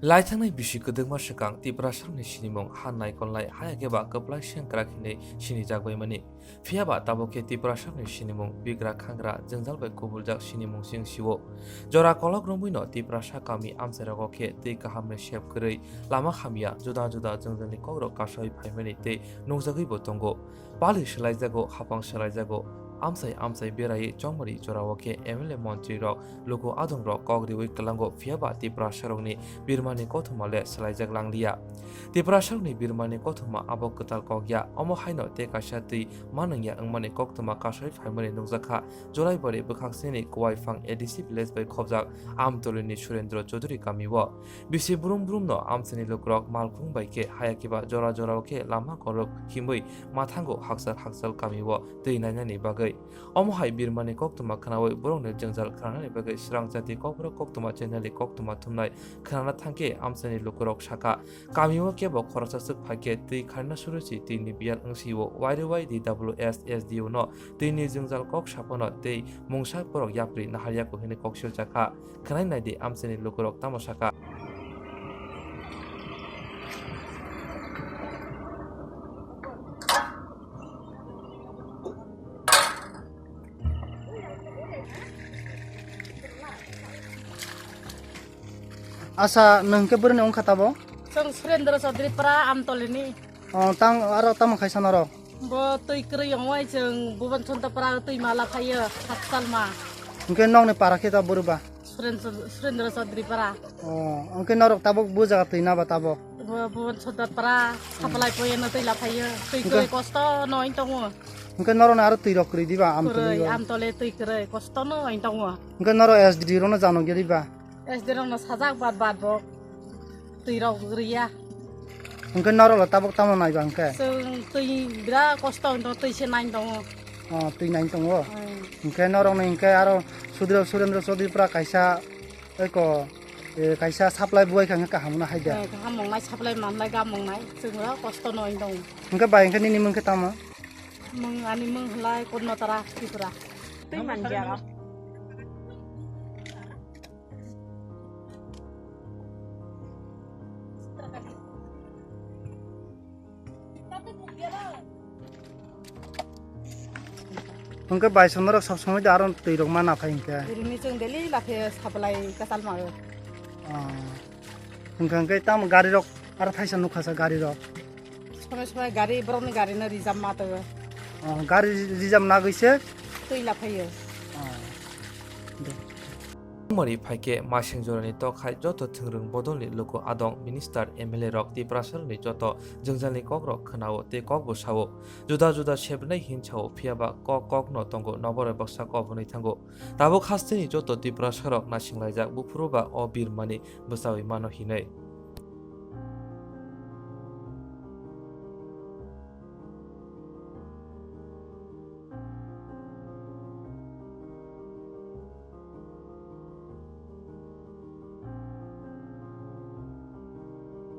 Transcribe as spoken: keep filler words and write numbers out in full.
Laithangnai bisi kwdwkma swkang Tiprasarokni sinimung ha naikolnai, haya khe ba kwplai sengkrak hinwi sinijak baimani. Phiya ba tabuk khe Tiprasarokni sinimung bigra khangra jwngjal bai kubuljak sinimung se wng sio. Jora kolok romwi no Tiprasa kami amchairogo khe twi kaham ni sep kwrwi, lama hamya, juda juda jwngjalni kokrok kasawi phaimani tei nukjagwi bo tongo. Pali swlaijago, hapang swlaijago, amchai amchai beraiwi chongmani jorao khe M L A montri rok, luku adong rok kok riwi kwlango, phiya ba Tiprasarokni birmani kothoma le swlaijak langliya. Tiprasarokni birmani kothoma abo kwtal kok ya, omo haino tei kaisa twi manwngya wngmani koktwma kasawi phaimani nukjakha. July bari bwkhaksini Kuwaiphang A D C village bai khobjak Amtolini Surendra Chaudhary kamio. Bisi brum brum no amchaini lukurok malkhung bai khe, haya khe ba jora jorao khe lama kolok himwi ma thango hakchal hakchal kamio twi nainani bagwi. Omo hai birmani koktwma khwnawi borokni jwngjal khwnanani bagwi Swrang Jati Kokborok Koktwma channel ni koktwma thumnai khwnana thangkhe amchaini lukurok sakha, kamio kebo khoroksa swk phaikhe twi kharna surusi twini biyal wngsio, Y R Y D W S S D O no twini jwngjal kok saphano tei mungsa borok yapri naharyaku hwnwi kok siljakha. Khwnai naidi amchaini lukurok tamo sakha. Asa, nwng khe bwrwini wngkha tabo? Chwng Surendra Chaudhary para Amtolini. O, tang, aro tamo khaisa norok? Bo twi kwrwi ongwi chwng Bhuban Chandra para twi mala phaio, hakchalma. Hwnkhe nokni para khe ta bwrwi ba? Surendra, Surendra Chaudhary para. O, hwnkhe norok tabuk bo jaga twi na ba tabuk? Bo Bhuban Chandra para, hmm, supply point no twi la phaio, twi kwrwi kosto no wng tongo. Hwnkhe norok no aro twi rok kwrwi diba Amtolini? Kwrwi, Amtole twi kwrwi, kosto no wng tongo. Hwnkhe norok S D rok no jano giri ba? S D rok no sajak bad bad bo twi rok riya. Hwnkhe norok lo tabuk tamo nai ba hwnkhe? Chwng twi bira kosto wng tongo, twi se nai tongo. O, twi nai tongo. Hmm. Hwnkhe norok ni hwnkhe aro Sudra-, Surendra Chaudhary para kaisa eko, e, kaisa supply buai kha hwnkhe kaham no hai da. Eh, kaham mwngnai supply mannai gam mwngnai chwng ro kosto no wng tongo. Hwnkhe bai hwnkhe nini mung khe tamo? Mung ani mung hwlai Purnatara Tripura. Twi manjaro. Hwnkhe bai songnorok sob somoi de aro twi rok ma naphai hwnkhe? Twi rok ni chwng daily laphe supply kwchal mao. Ah. Hwnkhe, hwnkhe tamo gari rok aro thaisa nukha sa gari rok? Somai somai gari, borokni gari no reserve ma tongo. Oh, gari reserve nagwi se? Twi la phaio. Oh. De. Mori phaikhe masing jorani tok hai joto thwngrwng bodolni luku adong, minister, M L A rok Tiprasarokni joto jwngjalni kokrok khwnao tei kokbo sao. Juda juda sebrinai hin sao, phiya ba kok kokno tongo, noborok baksa kobonwi thango. Tabuk hasteni joto Tiprasarok naisinglaijak, buphuru ba o birmani bwchaui mano hinwi.